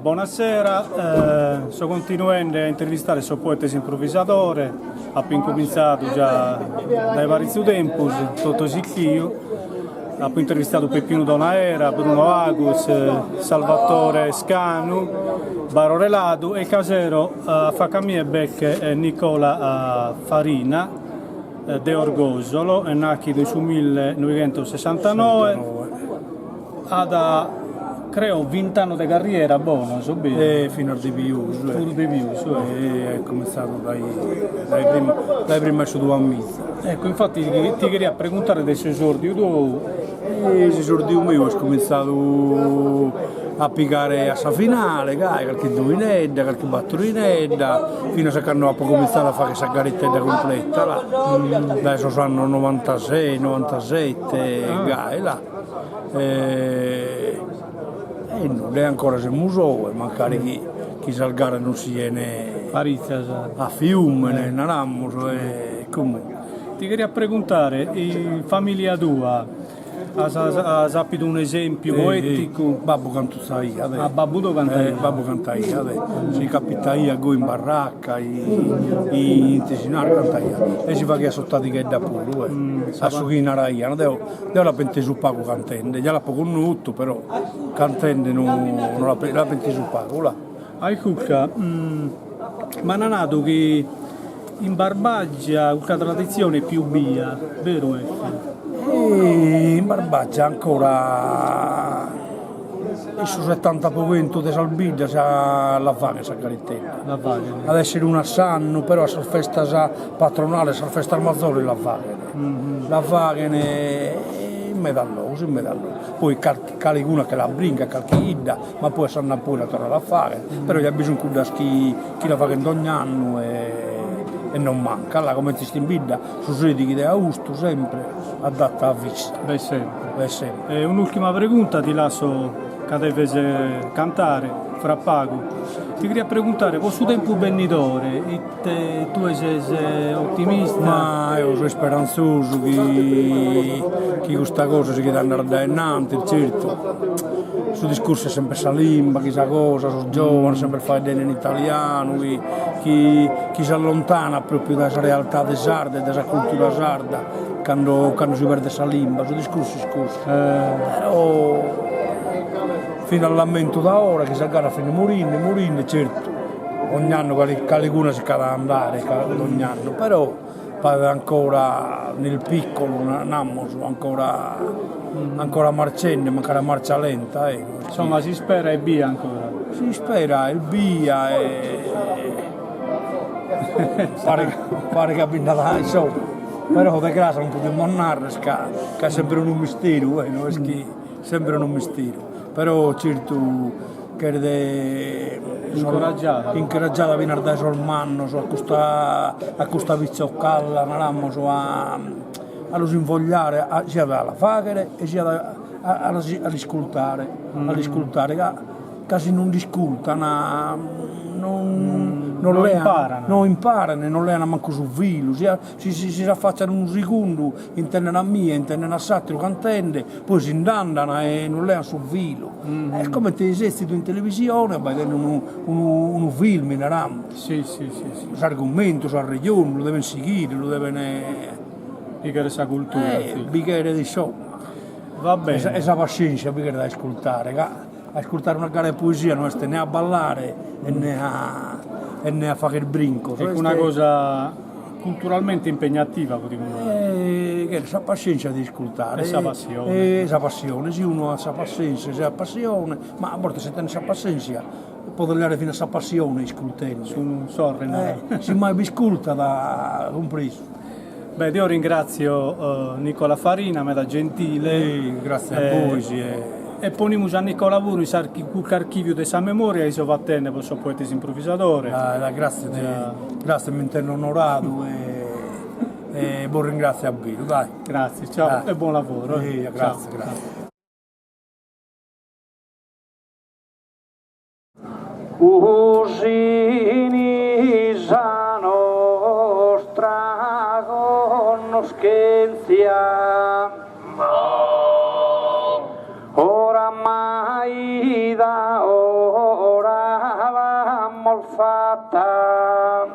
Bonasera, so continuende a intervistare sos poetes improvisadores, apo incumintzadu già dae paritzu tempus, totu sichiu, apo intervistadu Peppinu Donaera, Bruno Agus, Salvatore Scanu, Barore Ladu e istasero a faca a mie b'est Nicola Farina de Orgosolo, est nàchidu in su millenoighentosessantanoe, At, creo, vint'annos de carriera bonos, beru? E finas de pius. Puru de pius, eh. E comintzadu dai dai prima dai prima 'e su duamiza. Ecco, infatti ti cheria preguntare de s'esordiu tou. E s'esordiu meu est comintzadu a pigare a sa finale, gai, calchi duinedda, calchi battorinedda, finas a cando apo comintzadu a fagher sa garitedda cumpleta, là, dae sos annos novantasei, novantasette, gai, là E nudda, e ancora semus oe, mancari chi chi sas garas non sien Paritzas. a fiumene, naramus, e comunque. Ti cheria preguntare, in familia tua as as apidu un'esempiu poeticu? Babbu cantutzaiat. Ah, babbu tou cantaiat. Babbu cantaiat, si capitaiat goi in barraca, in Tesinara cantaiat, e si faghiat s'otadighedda puru, a su chi naraian, deo Deo l'apo intesu pagu cantende, ja l'apo connotu però cantende no no l'apo l'apo intesu pagu là. Aicuca, m'an nadu chi in Barbagia custa traditzione est pius bia, beru est? In Barbagia ancora in su setanta pro chentu de sas biddas la faghen sa garitedda, La faghen. At esser una s'annu però a sas festas patronales, sas festas mazores la faghen, la faghen in medas logos, in medas logos, poi calchi caliguna che la brincat, calchi 'idda, ma poi a s'annu a poi la torrat a fagher, però ja bi sun cuddas chi chi la faghen dogn'annu e non mancat, là comente est in bidda su seidighi de austu sempre a data fissa. B'est sempre. B'est sempre. E un'ultima pregunta ti lasso ca deves cantare fra pagu, ti cheria preguntare po su tempus bennidore ite tue ses ottimista? Ma eo so isperantzosu chi chi custa cosa sighit a andare a dae innantis, certu su discursu est sempre sa limba, chi sa cosa, sos giovanos sempre faeddende in italianu, chi chi chi s'allontanat propriu dae sa realtade sarda e dae sa cultura sarda cando cando si perdet sa limba, su discursu est cussu, però finas l'ammentu da ora chi sas garas fin morinde morinde, certu ogn'annu caliguna si ch'at a andare ogn'annu, però paret ancora nel piccolo namus ancora ancora marcende, mancari a marcia lenta ecco. Insomma s'ispera est bia ancora. S'ispera est bia e paret paret ca bi nd'at insomma, però de cras non podimus narrer ca ca est sempre unu misteru e no est chi sempre unu misteru, però certu cheret incoraggiada incoraggiada finas dae sos mannos a custa a custa picioccalla naramus a a los invogliare a siat a la fagher e siat a a l'iscultare a l'iscultare ca ca si non l'iscultan non non lean no imparan e non lean mancu su filu si si si s'affaccian unu segundu intenden a mie intenden a s'atteru cantende poi si nd'andan e non lean su filu est comente setzidu in televisione abbaidende unu unu unu film naramus si si si si s'argumentu s'arrejonu lu deven sighire lu deven bi cheret sa cultura bi cheret insomma va bene e sa pascenscia bi cheret a iscultare ca a iscultare una gara 'e poesia no est ne a ballare e ne a e ne a fagher brincos est una cosa culturalmente impegnativa podimus narrer cheret sa pascenscia de iscultare e sa passione e sa passione si unu at sa passenscia e sa passione ma a bortas si tenet sa passenscia podet leare finas sa passione iscultende su sorre narat si mai b'iscultat cumpresu Beh deo ringrazio Nicola Farina meda gentile Gratzie a bois e E ponimus a Nicola puru in custu de sa memoria chi so fatende po sos poetes improvisadores. Ah, gratzie, gratzie, m'intendo onoradu e e bos ringratzio a beru, dai. Gratzie, ciao e buon lavoro. Eja, gratzie, gratzie. Usini sa nostra connoschentzia Oramai da ora. fata.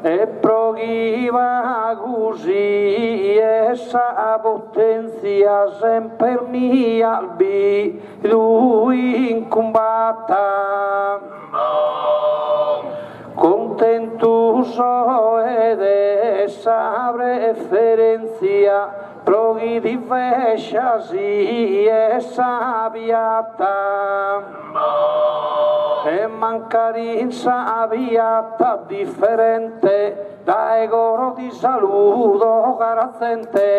E pro chi pagu siet sa potèntzia semper mi as bidu in cumbata. Cuntentu soe de sa preferèntzia pro chi divescia siet sa piata. E mancari in sa piata diferente dae coro ti saludo cara zente.